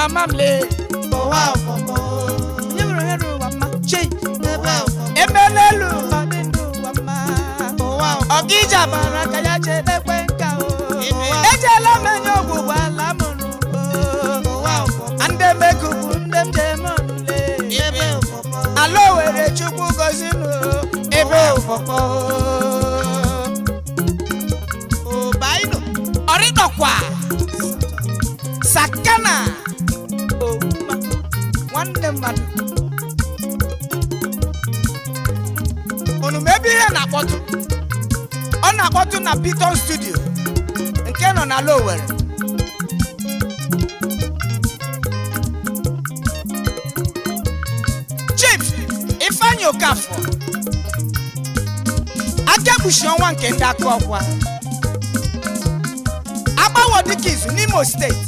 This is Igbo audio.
Mama m lee. Ụwa ụfọfọ. Onye nwere ohere ụwa mma chei. Ebe ụfọfọ. Emela elu ụwa dị ndụ ụwa mma. Ụwa ụfọfọ. Ọkija mara ka ya jee n'ekwe nka o. Ebe. Ejela m enye ọgwụgwọ ala mụrụ o. Ụwa ụfọfọ. Ndị mekubu ndị m jem ọnụle. Ebe ụfọfọ. Ala Owere, Chukwu gozinụ. Ebe ụfọfọ. Ụbaino. Ọrịdọkwa sakana owuma nwanne mmadụ. Unu ma ebe ihe na-akpọtụ, ọ na-akpọtụ na Piton Studio nke nọ n'ala Owere. Chief Ifeanyi Okafọ, aka ekpuchi ọnwa nke ndị aka ọkwa, agbanwe dịka izu n'Imo Steeti.